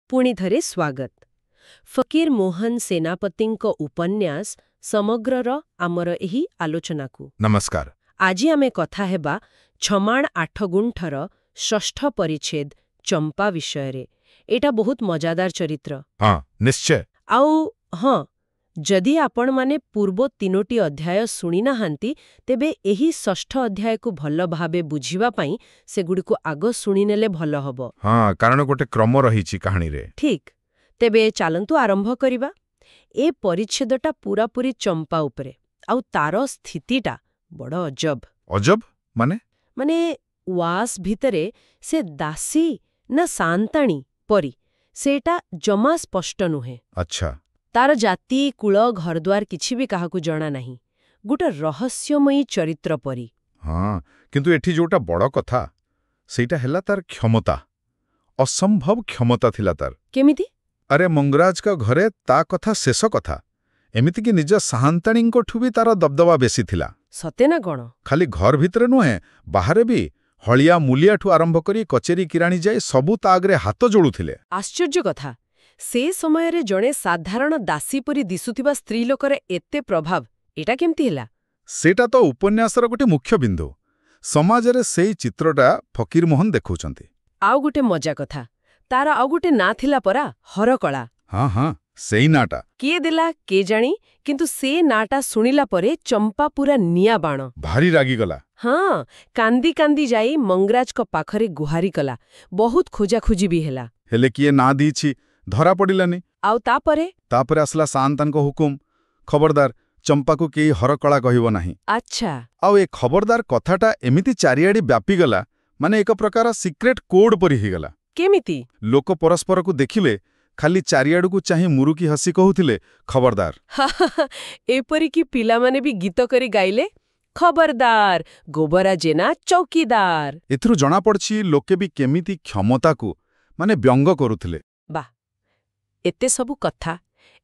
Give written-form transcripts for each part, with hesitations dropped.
ପୁଣି ଥରେ ସ୍ୱାଗତ। ଫକୀର ମୋହନ ସେନାପତିଙ୍କ ଉପନ୍ୟାସ ସମଗ୍ରର ଆମର ଏହି ଆଲୋଚନାକୁ। ନମସ୍କାର। ଆଜି ଆମେ କଥା ହେବା ଛମାଣ ଆଠଗୁଣ୍ଠର ଷଷ୍ଠ ପରିଚ୍ଛେଦ ଚମ୍ପା ବିଷୟରେ। ଏଇଟା ବହୁତ ମଜାଦାର ଚରିତ୍ର। ହଁ, ନିଶ୍ଚୟ। ଆଉ ହଁ, ଯଦି ଆପଣମାନେ ପୂର୍ବ ତିନୋଟି ଅଧ୍ୟାୟ ଶୁଣିନାହାନ୍ତି, ତେବେ ଏହି ଷଷ୍ଠ ଅଧ୍ୟାୟକୁ ଭଲ ଭାବେ ବୁଝିବା ପାଇଁ ସେଗୁଡ଼ିକୁ ଆଗ ଶୁଣିନେଲେ ଭଲ ହବ। ହଁ, କାରଣ ଗୋଟେ କ୍ରମ ରହିଛି କାହାଣୀରେ। ଠିକ୍। ତେବେ ଚାଲନ୍ତୁ ଆରମ୍ଭ କରିବା। ଏ ପରିଚ୍ଛେଦଟା ପୂରାପୂରି ଚମ୍ପା ଉପରେ, ଆଉ ତାର ସ୍ଥିତିଟା ବଡ଼ ଅଜବ। ଅଜବ ମାନେ? ମାନେ ଉଆସ ଭିତରେ ସେ ଦାସୀ ନା ସାନ୍ତାଣୀ ପରି, ସେଇଟା ଜମା ସ୍ପଷ୍ଟ ନୁହେଁ। ତାର ଜାତି, କୁଳ, ଘରଦ୍ୱାର କିଛି ବି କାହାକୁ ଜଣା ନାହିଁ। ଗୋଟେ ରହସ୍ୟମୟୀ ଚରିତ୍ର ପରି। ହଁ, କିନ୍ତୁ ଏଠି ଯୋଉଟା ବଡ଼ କଥା, ସେଇଟା ହେଲା ତାର କ୍ଷମତା। ଅସମ୍ଭବ କ୍ଷମତା ଥିଲା ତାର। କେମିତି? ଆରେ, ମଙ୍ଗରାଜଙ୍କ ଘରେ ତା କଥା ଶେଷ କଥା। ଏମିତିକି ନିଜ ସାହାନ୍ତାଣୀଙ୍କଠୁ ବି ତାର ଦବଦବା ବେଶୀ ଥିଲା। ସତେ ନା କଣ? ଖାଲି ଘର ଭିତରେ ନୁହେଁ, ବାହାରେ ବି ହଳିଆ ମୂଲିଆଠୁ ଆରମ୍ଭ କରି କଚେରୀ କିରାଣୀ ଯାଏ ସବୁ ତା ଆଗରେ ହାତ ଯୋଡୁଥିଲେ। ଆଶ୍ଚର୍ଯ୍ୟ କଥା। ସେ ସମୟରେ ଜଣେ ସାଧାରଣ ଦାସୀ ପରି ଦିଶୁଥିବା ସ୍ତ୍ରୀ ଲୋକର ଏତେ ପ୍ରଭାବ, ଏଇଟା କେମିତି ହେଲା? ସେଇଟା ତ ଉପନ୍ୟାସର ଗୋଟେ ମୁଖ୍ୟ ବିନ୍ଦୁ। ସମାଜରେ ସେଇ ଚିତ୍ରଟା ଫକୀରମୋହନ ଦେଖାଉଛନ୍ତି। ଆଉ ଗୋଟେ ମଜା କଥା, ତାର ଆଉ ଗୋଟେ ନାଁ ଥିଲା ପରା, ହରକଳା। ହଁ ହଁ, ସେଇ ନାଁଟା। କିଏ ଦେଲା କେଜାଣି, କିନ୍ତୁ ସେ ନାଁଟା ଶୁଣିଲା ପରେ ଚମ୍ପା ପୁରା ନିଆଁ ବାଣ। ଭାରି ରାଗିଗଲା। ହଁ, କାନ୍ଦି କାନ୍ଦି ଯାଇ ମଙ୍ଗରାଜଙ୍କ ପାଖରେ ଗୁହାରି କଲା। ବହୁତ ଖୋଜାଖୋଜି ବି ହେଲା। ହେଲେ କିଏ ନାଁ ଦେଇଛି ଧରା ପଡ଼ିଲାନି। ଆଉ ତାପରେ? ତାପରେ ଆସିଲା ସାଆନ୍ତାଙ୍କ ହୁକୁମ, ଖବରଦାର, ଚମ୍ପାକୁ କେହି ହରକଳା କହିବ ନାହିଁ। ଆଉ ଏ ଖବରଦାର କଥାଟା ଏମିତି ଚାରିଆଡ଼େ ବ୍ୟାପିଗଲା, ମାନେ ଏକ ପ୍ରକାର ସିକ୍ରେଟ କୋଡ୍ ପରି ହେଇଗଲା। କେମିତି? ଲୋକ ପରସ୍ପରକୁ ଦେଖିଲେ ଖାଲି ଚାରିଆଡ଼କୁ ଚାହିଁ ମୁରୁକି ହସି କହୁଥିଲେ, ଖବରଦାର। ଏପରିକି ପିଲାମାନେ ବି ଗୀତ କରି ଗାଇଲେ, ଖବରଦାର ଗୋବରା ଜେନା ଚୌକିଦାର। ଏଥିରୁ ଜଣାପଡ଼ୁଛି ଲୋକେ ବି କେମିତି କ୍ଷମତାକୁ ମାନେ ବ୍ୟଙ୍ଗ କରୁଥିଲେ। ବାଃ, ଏତେ ସବୁ କଥା।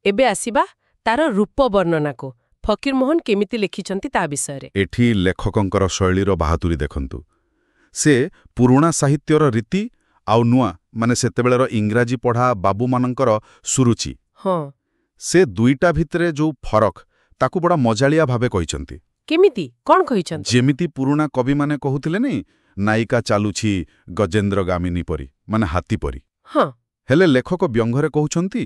ଏବେ ଆସିବା ତାର ରୂପ ବର୍ଣ୍ଣନାକୁ। ଫକୀରମୋହନ କେମିତି ଲେଖିଛନ୍ତି ତା ବିଷୟରେ। ଏଠି ଲେଖକଙ୍କର ଶୈଳୀର ବାହାଦୁରୀ ଦେଖନ୍ତୁ। ସେ ପୁରୁଣା ସାହିତ୍ୟର ରୀତି ଆଉ ନୂଆ, ମାନେ ସେତେବେଳର ଇଂରାଜୀ ପଢ଼ା ବାବୁମାନଙ୍କର ସୁରୁଚି, ସେ ଦୁଇଟା ଭିତରେ ଯୋଉ ଫରକ, ତାକୁ ବଡ଼ ମଜାଳିଆ ଭାବେ କହିଛନ୍ତି। କେମିତି? କଣ କହିଛନ୍ତି? ଯେମିତି ପୁରୁଣା କବିମାନେ କହୁଥିଲେ ନି, ନାୟିକା ଚାଲୁଛି ଗଜେନ୍ଦ୍ର ଗାମିନୀ ପରି, ମାନେ ହାତୀ ପରି। ହେଲେ ଲେଖକ ବ୍ୟଙ୍ଗରେ କହୁଛନ୍ତି,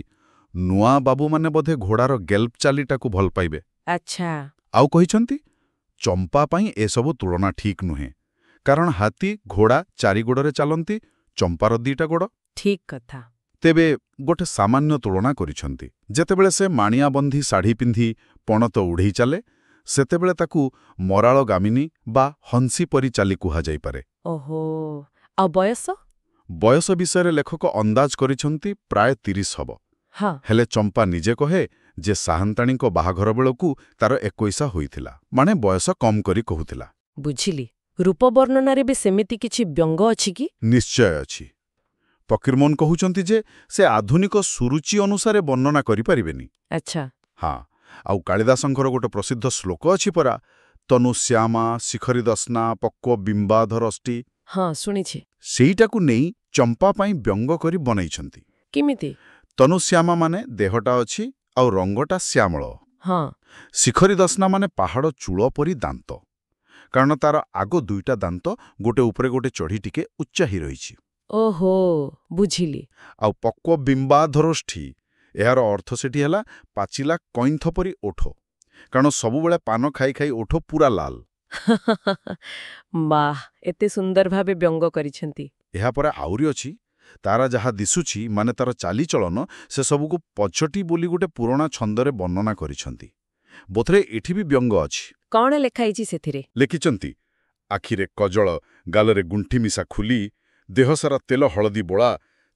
ନୂଆ ବାବୁମାନେ ବୋଧେ ଘୋଡ଼ାର ଗେଲ୍ପ ଚାଲିଟାକୁ ଭଲ ପାଇବେ। ଆଉ କହିଛନ୍ତି, ଚମ୍ପା ପାଇଁ ଏସବୁ ତୁଳନା ଠିକ୍ ନୁହେଁ, କାରଣ ହାତୀ ଘୋଡ଼ା ଚାରି ଗୋଡ଼ରେ ଚାଲନ୍ତି, ଚମ୍ପାର ଦିଟା ଗୋଡ଼। ଠିକ୍ କଥା। ତେବେ ଗୋଟେ ସାମାନ୍ୟ ତୁଳନା କରିଛନ୍ତି। ଯେତେବେଳେ ସେ ମାଣିଆବନ୍ଧି ଶାଢ଼ୀ ପିନ୍ଧି ପଣତ ଉଢ଼େଇ ଚାଲେ, ସେତେବେଳେ ତାକୁ ମରାଳ ଗାମିନୀ ବା ହଂସୀ ପରି ଚାଲି କୁହାଯାଇପାରେ। ଓହୋ, ଆଉ ବୟସ? ବୟସ ବିଷୟରେ ଲେଖକ ଅନ୍ଦାଜ କରିଛନ୍ତି ପ୍ରାୟ 30 ହବ। ହେଲେ ଚମ୍ପା ନିଜେ କହେ ଯେ ସାହାନ୍ତାଣୀଙ୍କ ବାହାଘର ବେଳକୁ ତାର 21 ହୋଇଥିଲା। ମାନେ ବୟସ କମ୍ କରି କହୁଥିଲା। ବୁଝିଲି। ରୂପ ବର୍ଣ୍ଣନାରେ ବି ସେମିତି କିଛି ବ୍ୟଙ୍ଗ ଅଛି କି? ନିଶ୍ଚୟ ଅଛି। ଫକୀରମୋହନ କହୁଛନ୍ତି ଯେ ସେ ଆଧୁନିକ ସୁରୁଚି ଅନୁସାରେ ବର୍ଣ୍ଣନା କରିପାରିବେନି। ହଁ, ଆଉ କାଳିଦାସଙ୍କର ଗୋଟେ ପ୍ରସିଦ୍ଧ ଶ୍ଲୋକ ଅଛି ପରା, ତନୁ ଶ୍ୟାମା ଶିଖରୀ ଦସ୍ନା ପକ୍ୱ ବିମ୍ବାଧରୋଷ୍ଠୀ। ହଁ, ଶୁଣିଛି। ସେଇଟାକୁ ନେଇ ଚମ୍ପା ପାଇଁ ବ୍ୟଙ୍ଗ କରି ବନେଇଛନ୍ତି। କେମିତି? ତନୁଶ୍ୟାମା ମାନେ ଦେହଟା ଅଛି ଆଉ ରଙ୍ଗଟା ଶ୍ୟାମଳ। ଶିଖରୀ ଦସ୍ନା ମାନେ ପାହାଡ଼ ଚୂଳ ପରି ଦାନ୍ତ, କାରଣ ତାର ଆଗ ଦୁଇଟା ଦାନ୍ତ ଗୋଟେ ଉପରେ ଗୋଟେ ଚଢ଼ି ଟିକେ ଉଚ୍ଚା ହେଇ ରହିଛି। ଓହୋ, ବୁଝିଲି। ଆଉ ପକ୍ୱ ବିମ୍ବାଧରୋଷ୍ଠୀ, ଏହାର ଅର୍ଥ ସେଠି ହେଲା ପାଚିଲା କଇଁଥ ପରି ଓଠ, କାରଣ ସବୁବେଳେ ପାନ ଖାଇ ଖାଇ ଓଠ ପୁରା ଲାଲ। ବାଃ, ଏତେ ସୁନ୍ଦର ଭାବେ ବ୍ୟଙ୍ଗ କରିଛନ୍ତି। ଏହାପରେ ଆହୁରି ଅଛି। ତାର ଯାହା ଦିଶୁଛି, ମାନେ ତାର ଚାଲିଚଳନ, ସେସବୁକୁ ପଛଟି ବୋଲି ଗୋଟେ ପୁରୁଣା ଛନ୍ଦରେ ବର୍ଣ୍ଣନା କରିଛନ୍ତି। ବୋଧେ ଏଠି ବି ବ୍ୟଙ୍ଗ ଅଛି। କଣ ଲେଖା ହେଇଛି ସେଥିରେ? ଲେଖିଛନ୍ତି, ଆଖିରେ କଜଳ, ଗାଲରେ ଗୁଣ୍ଠି ମିଶା ଖୁଲି, ଦେହସାରା ତେଲ ହଳଦୀ ବୋଳା,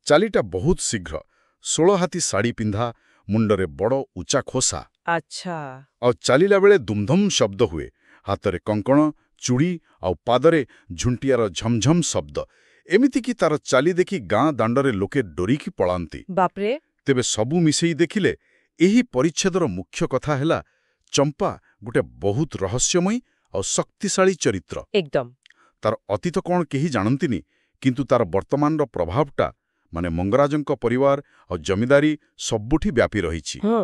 ଚାଲିଟା ବହୁତ ଶୀଘ୍ର, ଷୋଳହାତି ଶାଢ଼ୀ ପିନ୍ଧା, ମୁଣ୍ଡରେ ବଡ଼ ଉଚ୍ଚା ଖୋସା। ଆଉ ଚାଲିଲା ବେଳେ ଦୁମଧୁମ ଶବ୍ଦ ହୁଏ, ହାତରେ କଙ୍କଣ ଚୁଡ଼ି ଆଉ ପାଦରେ ଝୁଣ୍ଟିଆର ଝମଝମ ଶବ୍ଦ। ଏମିତିକି ତାର ଚାଲି ଦେଖି ଗାଁ ଦାଣ୍ଡରେ ଲୋକେ ଡରିକି ପଳାନ୍ତି। ବାପରେ! ତେବେ ସବୁ ମିଶେଇ ଦେଖିଲେ ଏହି ପରିଚ୍ଛେଦର ମୁଖ୍ୟ କଥା ହେଲା, ଚମ୍ପା ଗୋଟେ ବହୁତ ରହସ୍ୟମୟୀ ଆଉ ଶକ୍ତିଶାଳୀ ଚରିତ୍ର। ତାର ଅତୀତ କଣ କେହି ଜାଣନ୍ତିନି, କିନ୍ତୁ ତାର ବର୍ତ୍ତମାନର ପ୍ରଭାବଟା, ମାନେ ମଙ୍ଗରାଜଙ୍କ ପରିବାର ଆଉ ଜମିଦାରୀ ସବୁଠି ବ୍ୟାପି ରହିଛି। ହଁ।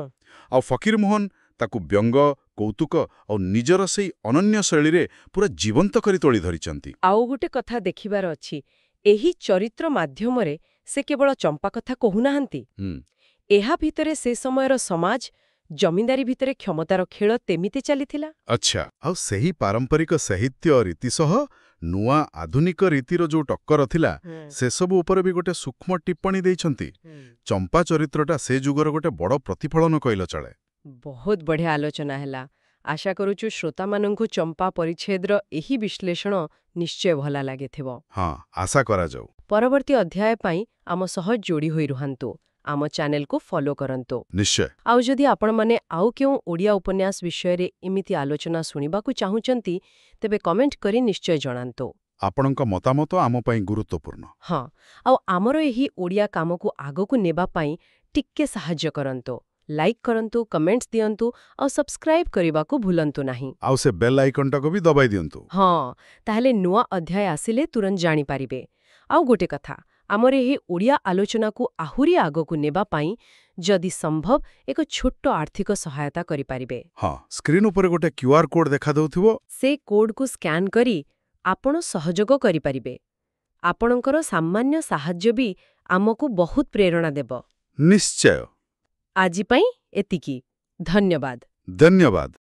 ଆଉ ଫକୀରମୋହନ ତାକୁ ବ୍ୟଙ୍ଗ, କୌତୁକ ଆଉ ନିଜର ସେଇ ଅନନ୍ୟ ଶୈଳୀରେ ପୁରା ଜୀବନ୍ତ କରି ତୋଳି ଧରିଛନ୍ତି। ଆଉ ଗୋଟେ କଥା ଦେଖିବାର ଅଛି, ଏହି ଚରିତ୍ର ମାଧ୍ୟମରେ ସେ କେବଳ ଚମ୍ପା କଥା କହୁନାହାନ୍ତି। ହୁଁ। ଏହା ଭିତରେ ସେ ସମୟର ସମାଜ, ଜମିଦାରୀ ଭିତରେ କ୍ଷମତାର ଖେଳ ତେମିତି ଚାଲିଥିଲା। ଆଚ୍ଛା, ଆଉ ସେହି ପାରମ୍ପରିକ ସାହିତ୍ୟ ରୀତି ସହ ନୂଆ ଆଧୁନିକ ରୀତିର ଯୋଉ ଟକ୍କର ଥିଲା, ସେସବୁ ଉପରେ ବି ଗୋଟେ ସୂକ୍ଷ୍ମ ଟିପ୍ପଣୀ ଦେଇଛନ୍ତି। ଚମ୍ପା ଚରିତ୍ରଟା ସେ ଯୁଗର ଗୋଟେ ବଡ଼ ପ୍ରତିଫଳନ କହିଲେ ଚଳେ। ବହୁତ ବଢ଼ିଆ ଆଲୋଚନା ହେଲା। ଆଶା କରୁଛୁ ଶ୍ରୋତାମାନଙ୍କୁ ଚମ୍ପା ପରିଚ୍ଛେଦର ଏହି ବିଶ୍ଳେଷଣ ନିଶ୍ଚୟ ଭଲ ଲାଗିଥିବ। ହଁ, ଆଶା କରାଯାଉ। ପରବର୍ତ୍ତୀ ଅଧ୍ୟାୟ ପାଇଁ ଆମ ସହ ଯୋଡ଼ି ହୋଇ ରୁହନ୍ତୁ। ଆମ ଚ୍ୟାନେଲକୁ ଫଲୋ କରନ୍ତୁ। ନିଶ୍ଚୟ। ଆଉ ଯଦି ଆପଣମାନେ ଆଉ କେଉଁ ଓଡ଼ିଆ ଉପନ୍ୟାସ ବିଷୟରେ ଏମିତି ଆଲୋଚନା ଶୁଣିବାକୁ ଚାହୁଁଛନ୍ତି, ତେବେ କମେଣ୍ଟ କରି ନିଶ୍ଚୟ ଜଣାନ୍ତୁ। ଆପଣଙ୍କ ମତାମତ ଆମ ପାଇଁ ଗୁରୁତ୍ୱପୂର୍ଣ୍ଣ। ହଁ, ଆଉ ଆମର ଏହି ଓଡ଼ିଆ କାମକୁ ଆଗକୁ ନେବା ପାଇଁ ଟିକେ ସାହାଯ୍ୟ କରନ୍ତୁ। ଲାଇକ୍ କରନ୍ତୁ, କମେଣ୍ଟସ୍ ଦିଅନ୍ତୁ ଆଉ ସବସ୍କ୍ରାଇବ୍ କରିବାକୁ ଭୁଲନ୍ତୁ ନାହିଁ। ଆଉ ସେ ବେଲ୍ ଆଇକନ୍ଟାକୁ ବି ଦବାଇ ଦିଅନ୍ତୁ। ହଁ, ତାହେଲେ ନୂଆ ଅଧ୍ୟାୟ ଆସିଲେ ତୁରନ୍ତ ଜାଣିପାରିବେ। ଆଉ ଗୋଟେ କଥା, ଆମର ଏହି ଓଡ଼ିଆ ଆଲୋଚନାକୁ ଆହୁରି ଆଗକୁ ନେବା ପାଇଁ ଯଦି ସମ୍ଭବ ଏକ ଛୋଟ ଆର୍ଥିକ ସହାୟତା କରିପାରିବେ। ହଁ, ସ୍କ୍ରିନ୍ ଉପରେ ଗୋଟେ କ୍ୟୁଆର୍ କୋଡ୍ ଦେଖାଦେଉଥିବ। ସେ କୋଡ୍କୁ ସ୍କାନ୍ କରି ଆପଣ ସହଯୋଗ କରିପାରିବେ। ଆପଣଙ୍କର ସାମାନ୍ୟ ସାହାଯ୍ୟ ବି ଆମକୁ ବହୁତ ପ୍ରେରଣା ଦେବ। ନିଶ୍ଚୟ। ଆଜି ପାଇଁ ଏତିକି। ଧନ୍ୟବାଦ। ଧନ୍ୟବାଦ।